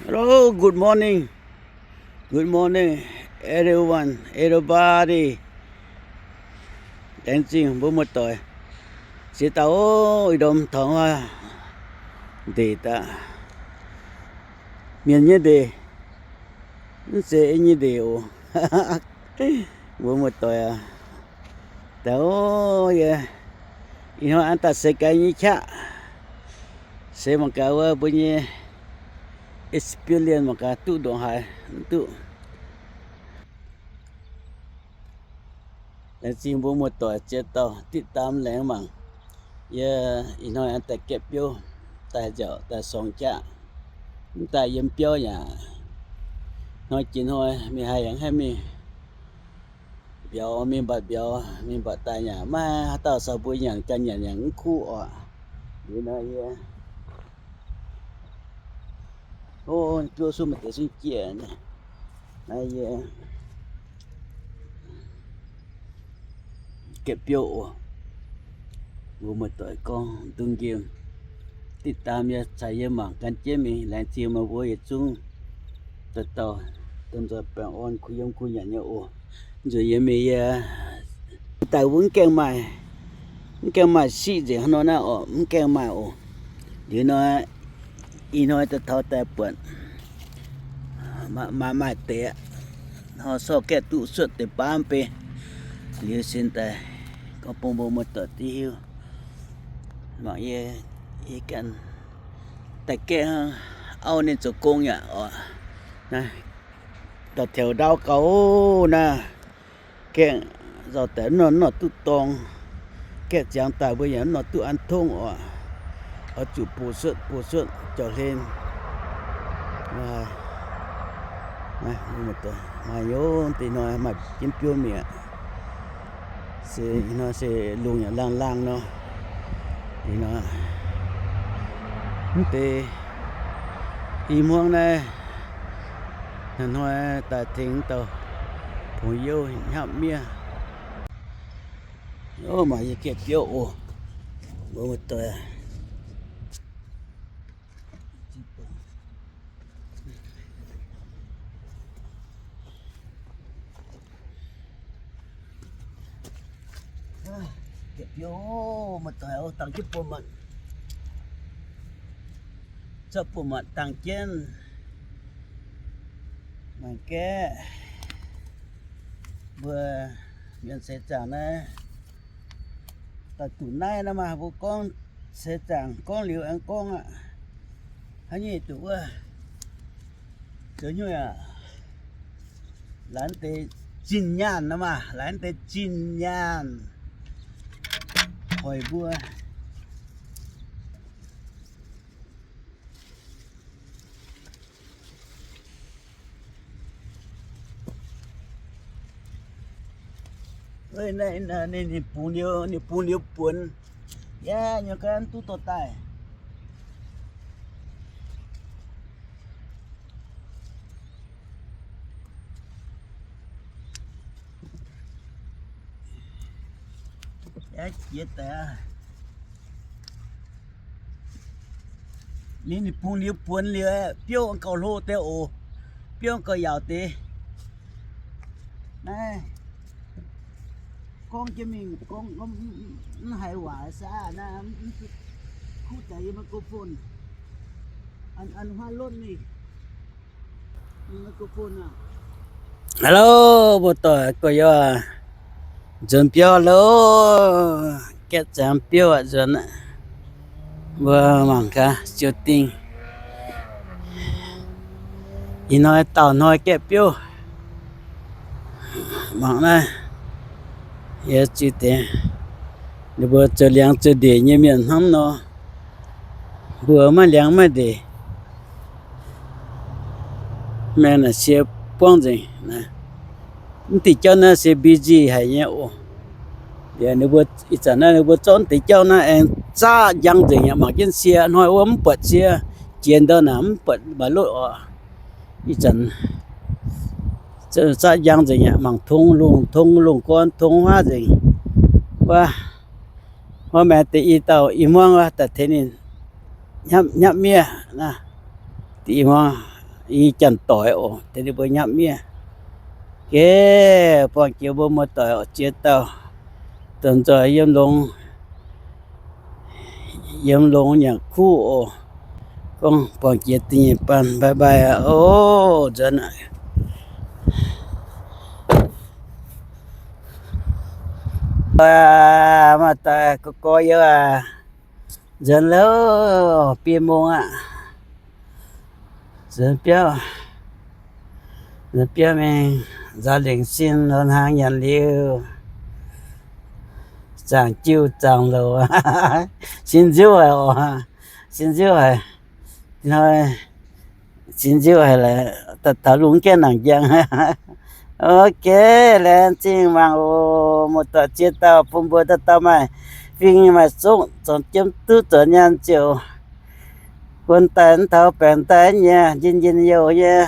Hello, good morning. Good morning, everyone, everybody. Laengz zingh mbuo muoz-doic. Siex dauh ov, ih ndorm taux wuov ndeic daaih, mienh nyei ndeic, mv zeiz ei nyei ndeic oc. Mbuo muoz-doic aac, daaih ov, yie ih hnoi an daaih seix gaax nyei qaqv, seix mangc gaax wuov mbuo nyei experience mangc gaax duqv ndongc haaix mv duqv. Laengz zingh mbuo muoz-doic ziex dauh diqv daam laengz mangc. Yie ih hnoi an daaih gaeqv biouv, daaih nziaauc daaih sorng jaqv, mv daaih yiem biauv yaac hnoi jiex hnoi mingh haih yangh haih mingh mbiauz mingh mbatc mbiauz mingh mbatc daaih yaac maiv haaix dauh caux mbuo nyanc, ganh nyanc yaac mv kuv oc. Liuz nor yie, o, biouv sung maaih deix sung jiex naaiv, yie gaeqv biouv oc. Mbuo muoz-doic gorngv dungx nqemh diqv daam yie caux yie mangc gan jienv mingh. Laengz zingh meih mbuo yietc zungv dauh dauh dongh nzoih baengh orn kuh yiem kuh nyanc nyei oc. Nzuonx yie mingh yie daaih wuov mv gaengh maaih, mv gaengh maaih siqv nzengc hnangv nor naaiv oc, mv gaengh maaih oc. Liuz nor, ih hnoi daaih taux daaih buatc maaih, maaih deix aqv. Hnoi sorh gaeqv duqv cuotv deix baav mv bei. Liuz sin daaih gorngv bun mbuo muoz-doic div hiuv mangc yie, yie ganh daaih gaeqv hnangv auv ninh zoux gong yaac oc. Naaiv daaih taux ndaauv gau naaiv, gaeqv nzauh daaih mv nor, mv nor duqv dorng. Gaeqv ziangx daaih mbuo yaac mv nor duqv an tongv oc. Oix zuqc bun cuotv, bun cuotv jauv-hlen. Maaih, maaih yiem deix hnoi maaih jienv biouv mi'aqv. Se ih hnoi se lungh yaac laangh laangh nor. Ih hnoi, mv deix i hmuangv naaiv, hnoi-hnoi daaih tengx dauh pong-youh hnyapv miev. Ov, mangc yie gaeqv biouv oc. Mbuo muoz-doic, gaeqv biouv, muoz-doic oc, dangx jienv buonv-manc, zorqv buonv-manc dangx jienv mangc gaeqv. Mbuo mienh seix zaangc naaiv daaih duqv naaiv nor maah, mbuo gorngv seix zaangc gorngv liuz aengx gorngv aqv. Haaix nyungc duqv wuov, zoux nyungc aqv, laengz deix zinh nyaanh nor maah, laengz deix zinh nyaanh hoic mbuo. Ninh bungx liuz, ninh bungx liuz buonc, yaac nyungc ga'naaiv duqv dorh daaih. Jiex daaih aqv. Ninh, ninh bungx liuz buonc liuz, biouv gauh hlo deix oc. Biouv gauh yaauc deix. Naaiv gorngv jienv mingh gorngv mv haiz waac saah naaiv, mv kuv daaih yiem microphone. An, an huaav lotv ninh. Hello, mbuo doic gorx-youz, nzuonx biauv loh, gaeqv ziangx biouv aqv, nzuonx aqv. Mbuo mangc gaax ziouc dingh. Ih hnoi dauh hnoi gaeqv biouv. Mangc naaiv, yie zuiz deix, ninh mbuo zoux liangx zoux ndeic nyei mienh hnangv nor. Mbuo maiv liangx maiv ndeic, maengx naaic sie buangv nzengc. Mv diuh jauv naaiv se busy haic nyei oc. Ninh mbuo ih zanc naaiv ninh mbuo zorqv deix jauv naaiv aengx zaqv njang nzengc aqv. Mangc jienv sie hnoi wuov mv buatc sie, jiex ndau naaic mv buatc mbaac lotv oc. Ih zanc zaqv njang nzengc aqv. Mangc tong lungh, tong lungh gorn, tong huaav nzengc. Wuov, wuov maengx deix i dauh i hmuangv wuov daaih tengx ninh hnyapv, hnyapv miev naaiv. Deix i hmuangv i janx-doic oc, tengx ninh mbuo nyapv miev. Ge, buangh jiex mbuo muoz-doic oc, ziex dauh, dongh nzoih yiem longx, yiem longx nyanc kuv oc. Gorngv buangh jiex da'nyeic baan, bye bye aqv oc, nzuonx aqv. Maaih daaih gorx-gorx-youz aac, nzuonx loh, biei mong aqv. Nzuonx biauv, nzuonx biauv mingh nzaaux lengc sin lo hnaangx nyanc liuz, zaangc jiu zaangc louc, sin nziouv haic oc, sin nziouv haic. Hnoi sin nziouv haic laaix, daaih taux lungh gaengh nangc njang. Ok, laengz zingh mangc oc, muoz-doic ziex dauh bun mbuo dauh dauh maaih fing maaih zungv, zoux jiem duqv zoux nyaanh ziouc guon daaih mv taux baengc daaih nyei, njien njien-youh nyei,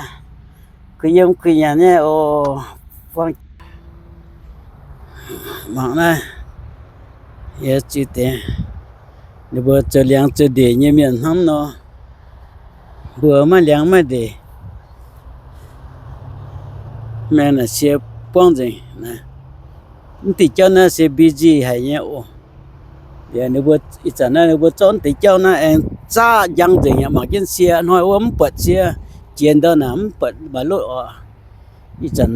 kuh yiem kuh nyanc nyei oc. Buangh mangc naaiv, yie ziux deix, ninh mbuo zoux liangx zoux ndeic nyei mienh hnangv nor, mbuo maiv liangx maiv ndeic. Maengx naaic sie buangv nzengc. Mv diuh jauv naaiv se busy haic nyei oc. Ninh mbuo ih zanc naaiv ninh mbuo zorqv mv deix jauv naaiv aengx zaqv njang nzengc yaac mangc jienv sie, hnoi wuov mv buatc sie, jiex ndau naaic mv buatc mbaac lotv oc. Ih zanc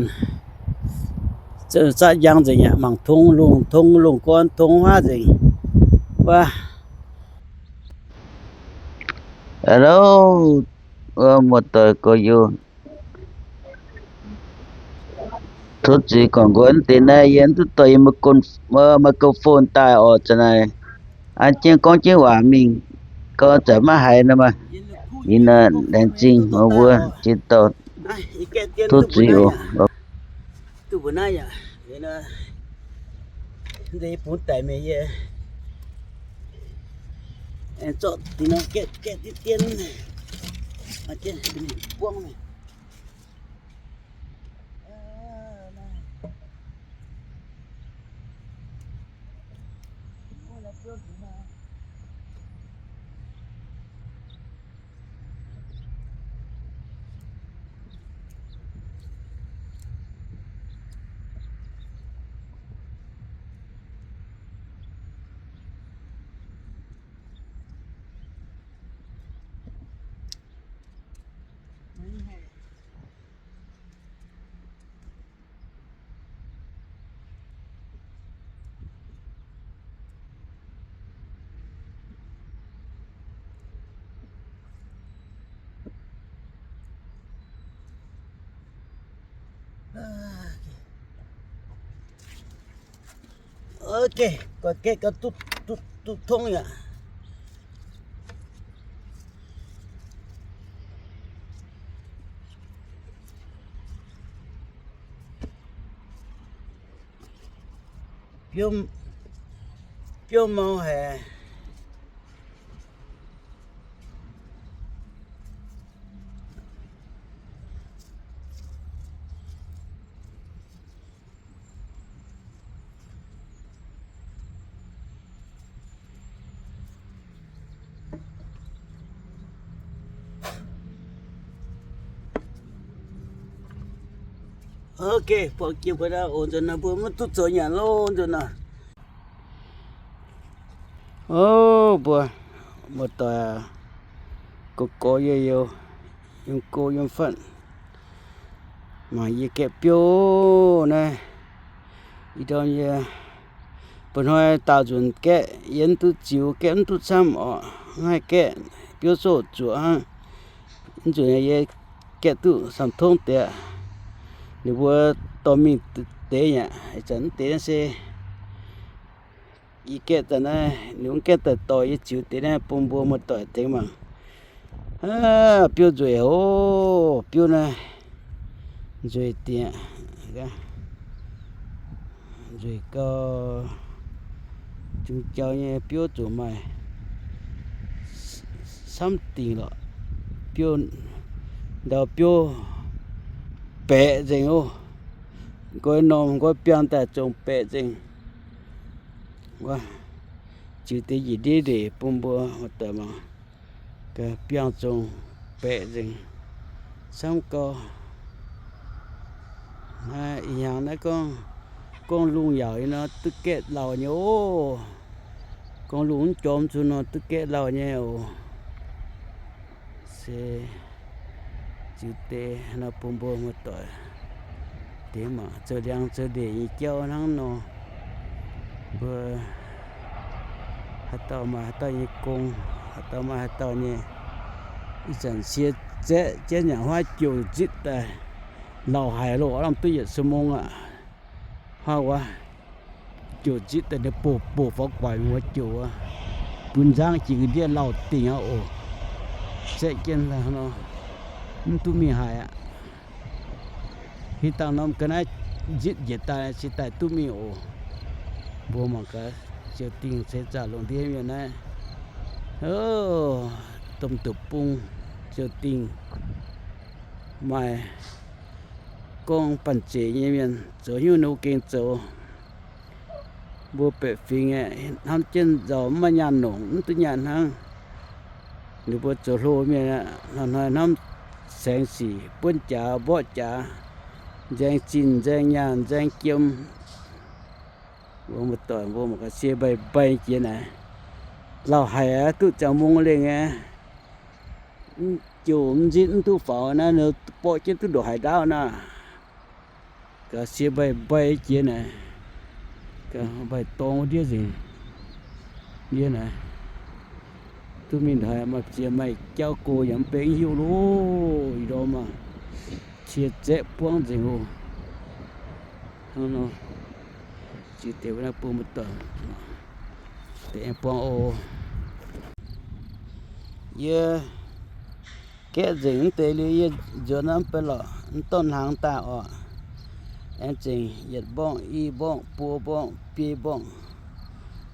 zaqv njang nzengc yaac mangc tong lungh, tong lungh gorn, tong huaav nzengc. Wuov, hello, wuov muoz-doic gorx-youz, tov zuiz gorngv nqox deix naaiv yie mv duqv dorh yie microphone daaih oc. Zanc naaic an jienv gorngv jienv waac mingh, gorngv zanc maiv haiz nor maah. Ih nor laengz zingh mbuo ziex dauh, tov zuiz oc. Duqv mbuo naaiv yaac, nzei bungx daic mingh yie aengx zorqv dingc nor gaeqv gaeqv dien dien, buangv mingh. Ok, gorqv-gaeqv gauh duqv, duqv, duqv tongv yaac. Biouv, biouv mau haic. Ok, buangh jiex mbuo naaiv oc, nzunc naaiv mbuo maiv duqv zoux nyanc loh, nzunc naaiv. O, mbuo muoz-doic, gorx-gorx youz-youz, yiem go yiem fatv, mangc yie gaeqv biouv naaiv. Ih ndorm yie mba'hnoi daauh nzunc gaeqv, yie mv duqv ziux, gaeqv mv duqv camv orqc, mv haih gaeqv, biouv soqv zuoqc hnangv. Mv nzunc yie gaeqv duqv samx tongv deix aqv. Ninh mbuo dorh mingh deix aqv, ih zanc mv deix naaiv se yie gaeqv daaih naaiv, ninh mv gaengh daaih dorh yie ziux deix naaiv bun mbuo muoz-doic tengx mangc. Aav, biouv nzueic oc, biouv naaiv nzueic dieqc, nzueic gau. Jungx jauv nyei biouv zuqc maaih samv dingc lorqc. Biouv, ndau biouv baeqc nzengc oc. Nqoi norm nqoi biangh daaih zongh baeqc nzengc. Wuov, ziux deix njiec ndiev ndeic bun mbuo muoz-doic mangc. Biangh zongh baeqc nzengc. Camv gau. Ih hnyangx naaiv gorngv, gorngv lungh yaac nor duqv gaeqv lauh nyei oc. Gorngv lungh mv jorm zuqc nor duqv gaeqv lauh nyei oc. Se ziux deix nor bun mbuo muoz-doic deix mangc zoux liangx zoux ndeic nyei jauv hnangv nor. Mbuo haaix dauh maaih haaix dauh nyei gong, haaix dauh maaih haaix dauh nyei. Ih zanc cie zaeqv jienv nyanc huaav jouc nzitv daaih, lauh haic loh, lamh duqv yietc ชั่วโมง aqv. Huaav wuov jouc nzitv daaih, ninh bouh bouh faaux guaix wuov jouc wuov, bun nzangv jiex ndiev lauh dingc aqv oc. Zaeqv jienv nor, mv duqv mingh haaix aqv. Hih dangh norm ga'naaiv nzitv njiec daaih, se daaih duqv mingh oc. Mbuo mangc gaax, ziouc dingh ceix zaangc lungh ndiev mienh naaiv, domh duqv bung, ziouc dingh maaih gorngv banh zeic nyei mienh zoux hnyouv ninh gengh zoux. Mbuo baeqc fingx aeqv, hnamv jienv nzauh mv maaih nyaanh nongc, mv duqv nyaanh hnangv. Ninh mbuo zoux hlo mienh aqv, hnoi-hnoi hnamv saeng sic, buonv jaax, mborqv jaax, nzaeng zinh, nzaeng nyaanh, nzaeng jiem. Mbuo muoz-doic mbuo mangc gaax, sie mbaih mbaih jiex naaic, lauh haic aqv, duqv ziangh mungz lengh aqv. Jouh mv nzitv mv duqv faaux naaiv, ninh borqv jienv duqv ndongc haaix ndaauv naaiv. Gaax sie mbaih mbaih jiex naaic, gaax mbaih dorng wuov ndiev nzengc. Ndiev naaic, duqv mingh haaix maaih ziex maaih jauv go yaac mv benx hiuv loh. Ih ndorm maah, cie zaeqv buangv nzengc oc. Hnangv nor, ziux deix wuov naaiv bun muoz-doic deix aengx buangv oc. Yie gaeqv nzengc mv deix liuz yie nzuonx naaiv mv bei lorqc, mv dorn hnaangx daaih oc. Aengx zengc yietc mborngv, i mborngv, buo mborngv, biei mborngv.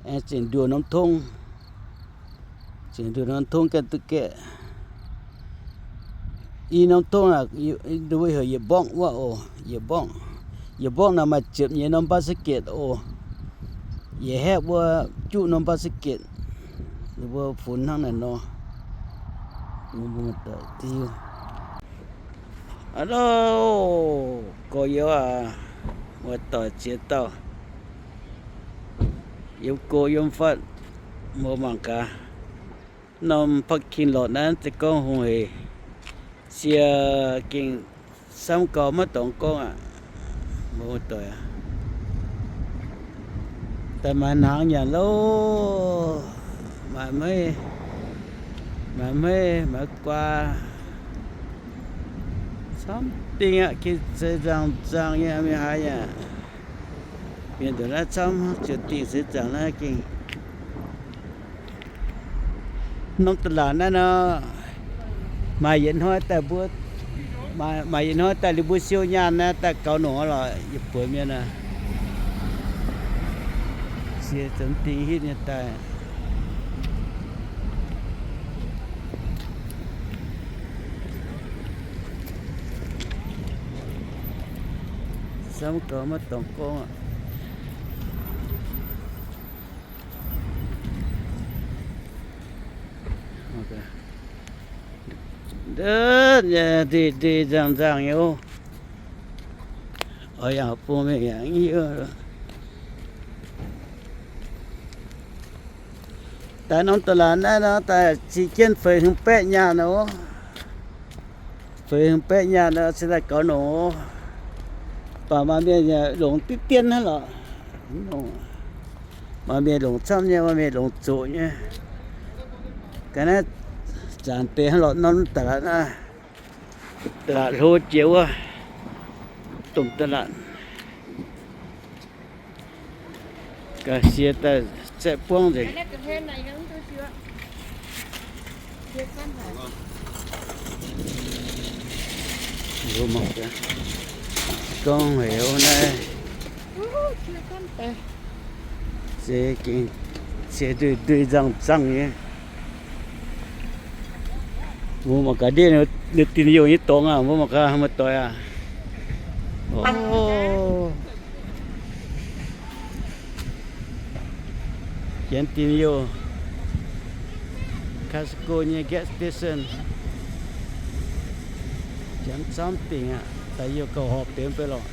Aengx zengc nduoh norm tongv, zengc nduoh norm tongv ganh duqv gaeqv. I norm tongv aqv, heuc yietc mborngv wuov oc, yietc mborngv. Yietc mborngv naaic maaih ziepc nyeic norm basket oc. Yietc haeqv mbuo juqv norm basket, mbuo funx hnangv naaic nor. Aa loh, gorx-youz aac, muoz-doic ziex dauh, yiem go yiem fatv, mbuo mangc gaax. Norm parking lot naaiv za'gengh hungh hec, sie gengh camv gau maiv dorngx gorngv aqv. Muoz-doic aac, daaih maaiz hnaangx nyanc loh, maaiz hmeiv, maaiz hmeiv, maaiz guaa, camv dingh aqv. Gengh se nzangc-nzangc nyei, mingh haaix yaac mienh ndongc naaiv camv, ziouc dingh seix zaangc naaiv gengh. Norm ตลาด naaiv nor, maaih yietc hnoi daaih mbuo, maaih yietc hnoi daaih liuz mbuo siou nyaanh naaiv daaih gaux nongc lorqc, yietc buonc mienh aac. Sie zunv dingh hitv nyei daaih. Camv gau maiv dorngx gorngv aqv. Ndeic-ndeic nzangc-nzangc nyei oc. Oix yangh bung mingh yaac mv hiuv. Daaih norm ตลาด naaiv nor, daaih cih jienv feix hmz baeqv nyaanh oc. Feix hmz baeqv nyaanh nor se daaih gaux nongc oc. Baac maaih mienh yaac longc diqv dien hnangv lorqc. Maaih mienh longc camv nyei, maaih mienh longc zoqc nyei. Ga'naaiv zanc deix hnangv lorqc norm ตลาด naaiv. ตลาด hlo jiex wuov, domh ตลาด. Ga'sie daaih zaeqv buangv nzengc. Gorngv heuc naaiv se gengh cie nduih nduih nzangh-nzangh nyei. Mbuo mangc gaax ndiev ninh dinh youh nyei dorngx aac, mbuo mangc gaax muoz-doic aac. Janx dinh youh Costco nyei gas station. Janx camv dingc aqv, daaih youh gauh horpc benx fai lorqc.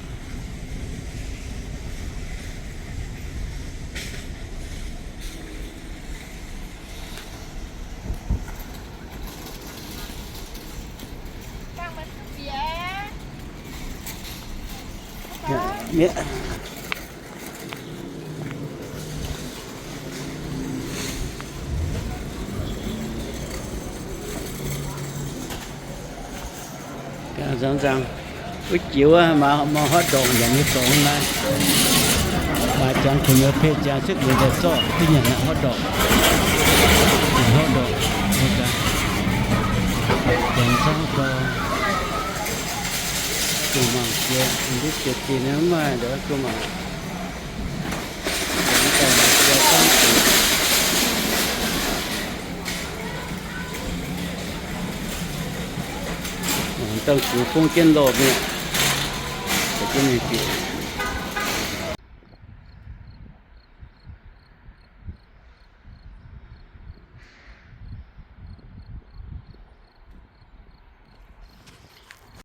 Nzang nzang, wuov jiex wuov maaih, maaih hotdog nyanc nyei dorngx naaiv. Maaih jangx kuh nyei, pei jangx cuotv nzuonx daaih zorqv duqv nyanc aqv, hotdog. Nyanc hotdog. Jangx camv gau. Gu'nguaaic jiex, mv duqv jiex dinh mv maaih ndongc gu'nguaaic. Jangx daaih maaih jiex camv. Dangh gux fongv jienv lorh mi'aqv. Deix jienv mingh bieqc.